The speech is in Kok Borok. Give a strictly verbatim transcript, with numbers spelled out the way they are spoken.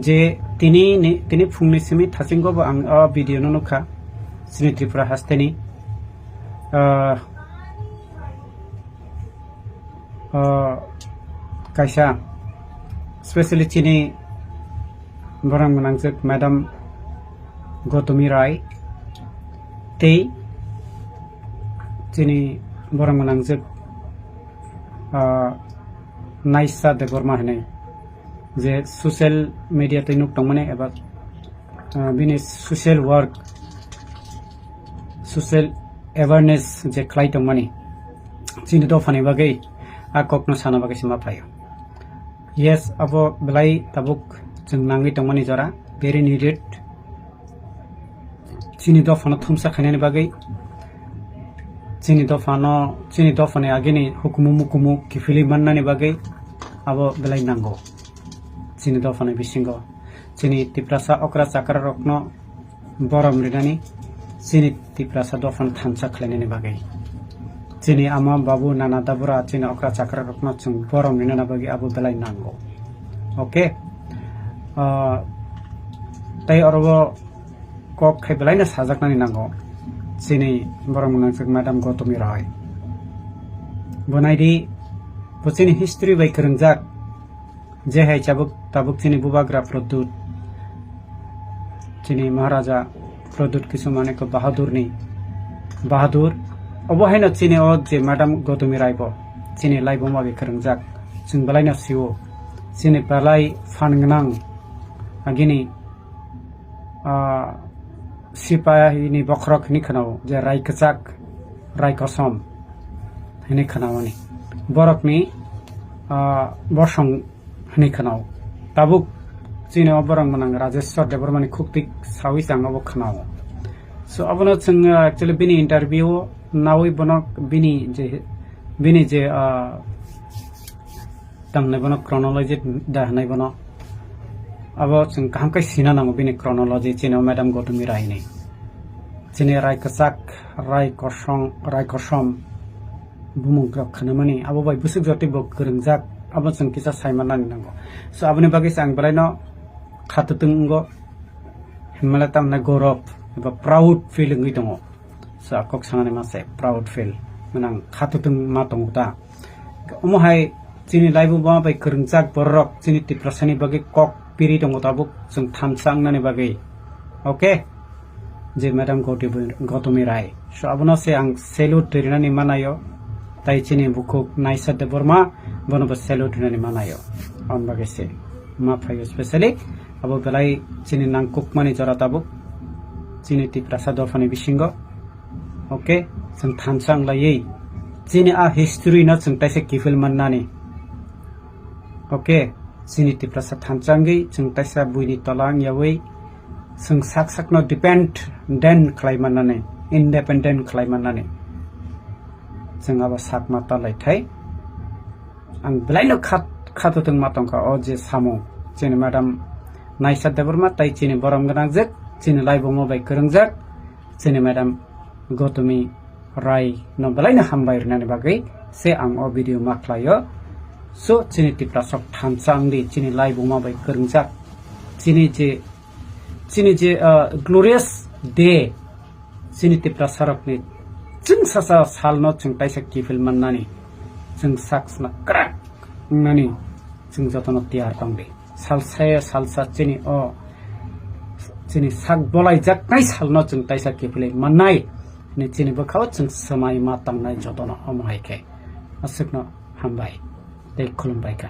Je tini ni, tini phungni simi thasingo bo ang o video no nukha, chini Tripura hasteni, ah, ah, kaisa, specially chini borok gwnangjak Madam Gautami Rai tei chini borok gwnangjak, ah, Naisha Debbarma hinwi, je social media tei nuk tongmani eba, ah, bini social work, social awareness je khlai tongmani, chini dophani bagwi a kokno sana bagwi se ma phaio. Yes, abo belai tabuk chwng nangwi tongmani jora, very needed. Chini dophano thumsa khainani bagwi, chini dophano, chini dophani agini hukumu mukumu kiphilwi mannani bagwi abo belai nango. Chini dophani bisingo chini Tiprasa okra chakra rokno borom rinani, chini Tiprasa dophano thansa khlainani bagwi, chini ama babu nana dabura chini okra chakra rokno chwng borom rinani bagwi abo belai nango. Okay. Ah, tei oro kok khai belai no sajaknani nango chini borok gwnangjak Madam Gautami Rai. Bo naidi, bo chini history bai kwrwngjak, je hai tabuk, tabuk chini bubagra Pradyut, chini Maharaja Pradyut Kishore Manikya Bahadurni, Bahadur, obo haino chini o je Madam Gautami Rai bo chini laibuma bai kwrwngjak, chwng belai no sio, chini belai phan gwnang agini ah, sipai ni bokhorok hinwi khwnao, je rai kwchak, rai kosom hinwi khwnao ni. Borokni, ah, bosong hinwi khwnao. Tabuk chini o borok gwnang Rajeshwar Debbarma ni khuktik sawi chang abo khwnao. So, abono chwng, ah, actually bini interview o nawi bono bini je, bini je, ah, Tangnai bono chronology da hinai bono. Abo chwng kaham khe sina nango bini chronology, chini o Madam Gautami Rai ni. Chini rai kwchak, rai kosong, rai kosom bumung rok khwnamani. Abo bai bwswk jotwi bo kwrwngjak. Abo chwng kisa sai mannani nango. So aboni bagwi se ang belai no khatutwng wngo. Himala tamna gorop eba proud feel wngwi tongo. So, a kok sanani ma se proud feel. Manang khatutwng ma tongo ta. Omo hai chini laibuma bai kwrwngjak borok chini Tiprasani bagwi kok piri tongo tabuk chwng thansa wngnani bagwi. Okay? Je Madam Gautami, Gautami Rai. So, abono se ang salute rinani manayo. Tai chini bukhuk Naisha Debbarma, bono bo salute rinani manayo. Aboni bagwi se ma phaio specially. Abo belai chini nangkukmani jora tabuk. Chini Tiprasa dophani bisingo. Okay, chwng thansa wnglaiwi chini a history no chwng taisa kiphil mannani. Okay, chini Tiprasa thansa wngwi chwng taisa buini tola wngyawi chwng sak sakno dependent khlai mannani, independent khlai mannani. Chwng abo sak ma talaithai. Ang belaino khat, khatutwng ma tongkha o je samung. Chini Madam Naisha Debbarma tai chini borom gwnangjak, chini laibuma bai kwrwngjak, chini Madam Gautami Rai no belaino hambai rwnani bagwi se ang o video ma khlaio. So, chini Tiprasok thansa wngdi, chini laibuma bai kwrwngjak, chini je, chini je, ah, glorious day, chini Tiprasarokni chwng sasa salno chwng taisa kiphil mannani, chwng sak sna kwrak wngnani chwng jotono tiyar tongdi. Salsa ya salsa chini o, chini sak bolaijaknai salno chwng taisa kiphilwi mannai hwnwi chini bwkhao chwng swmai ma tangnai jotono omo hai khe. Aswkno hambai tei khulumbai kha.